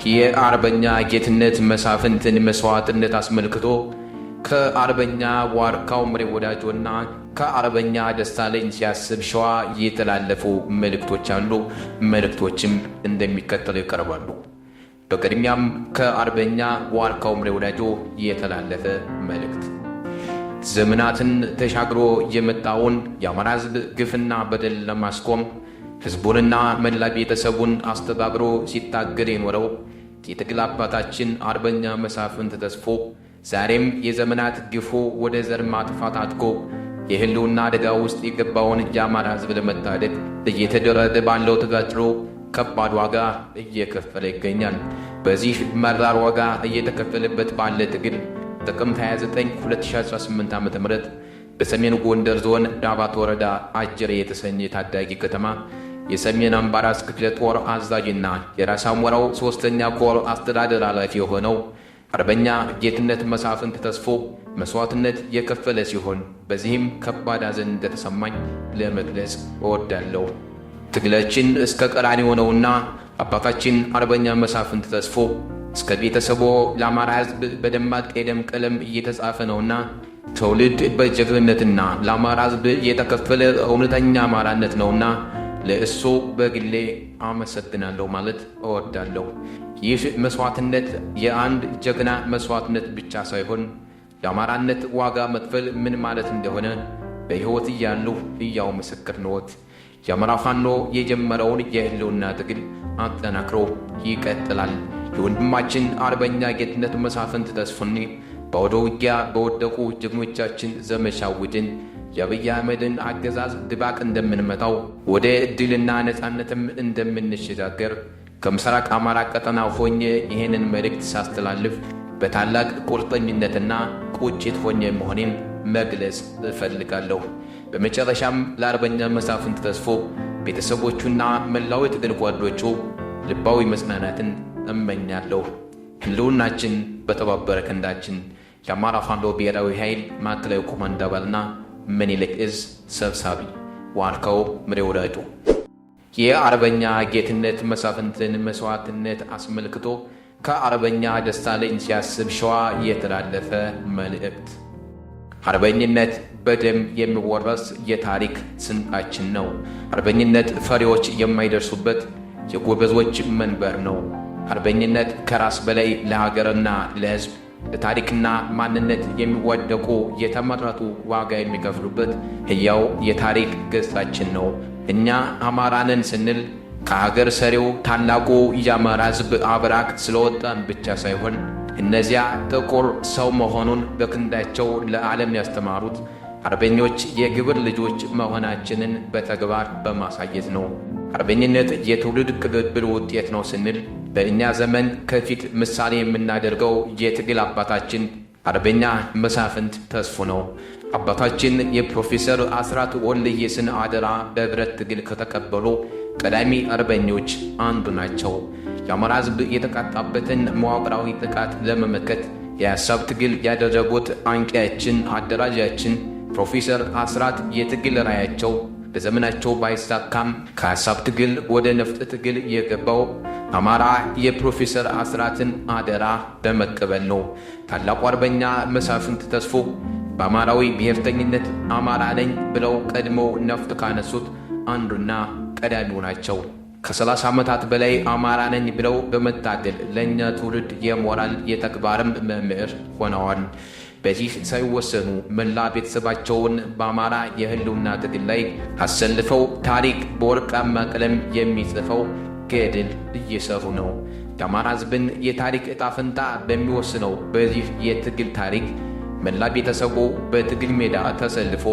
የአርበኛ ጌትነት መሳፍንትን መስዋዕትነት አስመልክቶ ከአርበኛ ዋርካው ምሬ ወዳጆና ከአርበኛ ደሳለኝ ሲያስብ ሸዋ የተላለፉ መልእክቶች አሉ። መልእክቶችም እንደሚከተለው ይቀርባሉ። በቅድሚያም ከአርበኛ ዋርካው ምሬ ወዳጆ የተላለፈ መልእክት። ዘመናትን ተሻግሮ የመጣውን የአማራ ሕዝብ ግፍና በደል ለማስቆም ሕዝቡንና መላ ቤተሰቡን አስተባብሮ ሲታገል የኖረው የትግል አባታችን አርበኛ መሳፍንት ተስፎ ዛሬም የዘመናት ግፉ ወደ ዘር ማጥፋት አድጎ የህልውና አደጋ ውስጥ የገባውን የአማራ ሕዝብ ለመታደግ እየተደረገ ባለው ተጋድሎ ከባድ ዋጋ እየከፈለ ይገኛል። በዚህ መራር ዋጋ እየተከፈለበት ባለ ትግል ጥቅምት 29 2018 ዓ.ም በሰሜን ጎንደር ዞን ዳባት ወረዳ አጀሬ የተሰኘ ታዳጊ ከተማ የሰሜን አምባራስ ክፍለ ጦር አዛዥና የራስ አሞራው ሦስተኛ ኮር አስተዳደር ኃላፊ የሆነው አርበኛ ጌትነት መሳፍንት ተስፎ መስዋዕትነት የከፈለ ሲሆን፣ በዚህም ከባድ ሐዘን እንደተሰማኝ ለመግለጽ እወዳለሁ። ትግላችን እስከ ቀራንዮ ነውና አባታችን አርበኛ መሳፍንት ተስፎ እስከ ቤተሰቦ ለአማራ ሕዝብ በደማቅ የደም ቀለም እየተጻፈ ነውና፣ ትውልድ በጀግንነትና ለአማራ ሕዝብ የተከፈለ እውነተኛ አማራነት ነውና ለእሱ በግሌ አመሰግናለሁ ማለት እወዳለሁ። ይህ መስዋዕትነት የአንድ ጀግና መስዋዕትነት ብቻ ሳይሆን የአማራነት ዋጋ መክፈል ምን ማለት እንደሆነ በሕይወት እያሉ ሕያው ምስክር ነዎት። የአማራ ፋኖ የጀመረውን የህልውና ትግል አጠናክሮ ይቀጥላል። የወንድማችን አርበኛ ጌትነት መሳፍንት ተስፉኒ በአውደ ውጊያ በወደቁ ጀግኖቻችን ዘመቻ ውድን የአብይ አህመድን አገዛዝ ድባቅ እንደምንመታው፣ ወደ ድልና ነፃነትም እንደምንሸጋገር ከምስራቅ አማራ ቀጠና ሆኜ ይህንን መልእክት ሳስተላልፍ በታላቅ ቁርጠኝነትና ቁጭት ሆኜ መሆኔን መግለጽ እፈልጋለሁ። በመጨረሻም ለአርበኛ መሳፍንት ተስፎ ቤተሰቦቹና መላው የትግል ጓዶቹ ልባዊ መጽናናትን እመኛለሁ። ህልውናችን በተባበረ ክንዳችን። የአማራ ፋኖ ብሔራዊ ኃይል ማዕከላዊ ኮማንድ አባልና ምኒልክ እዝ ሰብሳቢ ዋርካው ምሬ ወዳጆ። የአርበኛ ጌትነት መሳፍንትን መስዋዕትነት አስመልክቶ ከአርበኛ ደሳለኝ ሲያስብ ሸዋ የተላለፈ መልእክት። አርበኝነት በደም የሚወረስ የታሪክ ስንቃችን ነው። አርበኝነት ፈሪዎች የማይደርሱበት የጎበዞች መንበር ነው። አርበኝነት ከራስ በላይ ለሀገርና ለሕዝብ፣ ለታሪክና ማንነት የሚዋደቁ የተመረጡ ዋጋ የሚከፍሉበት ሕያው የታሪክ ገጻችን ነው። እኛ አማራንን ስንል ከሀገር ሰሪው ታላቁ የአማራ ሕዝብ አብራክ ስለወጣን ብቻ ሳይሆን እነዚያ ጥቁር ሰው መሆኑን በክንዳቸው ለዓለም ያስተማሩት አርበኞች የግብር ልጆች መሆናችንን በተግባር በማሳየት ነው። አርበኝነት የትውልድ ቅብብል ውጤት ነው ስንል በእኛ ዘመን ከፊት ምሳሌ የምናደርገው የትግል አባታችን አርበኛ መሳፍንት ተስፉ ነው። አባታችን የፕሮፌሰር አስራት ወልደየስን አደራ በብረት ትግል ከተቀበሉ ቀዳሚ አርበኞች አንዱ ናቸው። የአማራ ሕዝብ የተቃጣበትን መዋቅራዊ ጥቃት ለመመከት የሀሳብ ትግል ያደረጉት አንቂያችን፣ አደራጃችን ፕሮፌሰር አስራት የትግል ራዕያቸው በዘመናቸው ባይሳካም ከሀሳብ ትግል ወደ ነፍጥ ትግል የገባው አማራ የፕሮፌሰር አስራትን አደራ በመቀበል ነው። ታላቁ አርበኛ መሳፍንት ተስፎ በአማራዊ ብሔርተኝነት አማራ ነኝ ብለው ቀድመው ነፍጥ ካነሱት አንዱና ቀዳሚው ናቸው። ከ30 ዓመታት በላይ አማራ ነኝ ብለው በመታገል ለእኛ ትውልድ የሞራል የተግባርም መምህር ሆነዋል። በዚህ ሳይወሰኑ መላ ቤተሰባቸውን በአማራ የህልውና ትግል ላይ አሰልፈው ታሪክ በወርቃማ ቀለም የሚጽፈው ገድል እየሰሩ ነው። የአማራ ሕዝብን የታሪክ ዕጣ ፈንታ በሚወስነው በዚህ የትግል ታሪክ መላ ቤተሰቡ በትግል ሜዳ ተሰልፎ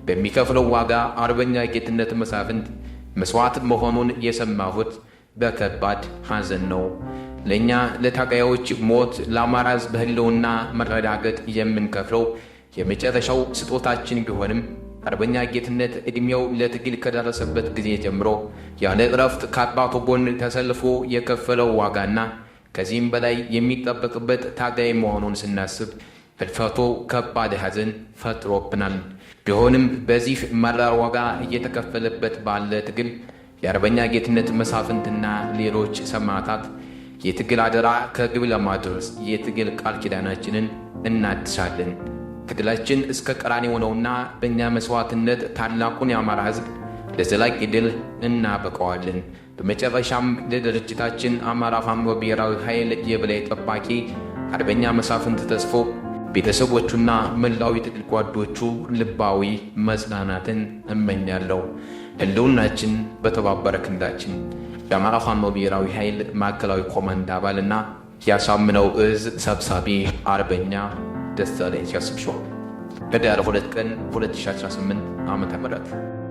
በሚከፍለው ዋጋ አርበኛ ጌትነት መሳፍንት መስዋዕት መሆኑን የሰማሁት በከባድ ሐዘን ነው። ለእኛ ለታጋዮች ሞት ለአማራ ሕዝብ ህልውና መረጋገጥ የምንከፍለው የመጨረሻው ስጦታችን ቢሆንም፣ አርበኛ ጌትነት ዕድሜው ለትግል ከደረሰበት ጊዜ ጀምሮ ያለ እረፍት ከአባቱ ጎን ተሰልፎ የከፈለው ዋጋና ከዚህም በላይ የሚጠበቅበት ታጋይ መሆኑን ስናስብ ህልፈቱ ከባድ ሐዘን ፈጥሮብናል። ቢሆንም በዚህ መራር ዋጋ እየተከፈለበት ባለ ትግል የአርበኛ ጌትነት መሳፍንትና ሌሎች ሰማዕታት የትግል አደራ ከግብ ለማድረስ የትግል ቃል ኪዳናችንን እናድሳለን። ትግላችን እስከ ቀራንዮ ነውና በእኛ መስዋዕትነት ታላቁን የአማራ ሕዝብ ለዘላቂ ድል እናበቀዋለን። በመጨረሻም ለድርጅታችን አማራ ፋኖ ብሔራዊ ኃይል የበላይ ጠባቂ አርበኛ መሳፍንት ተስፎ ቤተሰቦቹና መላው የትግል ጓዶቹ ልባዊ መጽናናትን እመኛለሁ። ህልውናችን በተባበረ ክንዳችን። የአማራ ፋኖ ብሔራዊ ኃይል ማዕከላዊ ኮማንድ አባልና የአሳምነው እዝ ሰብሳቢ አርበኛ ደሳለኝ ሲያስብሸዋ፣ ህዳር 2 ቀን 2018 ዓ.ም።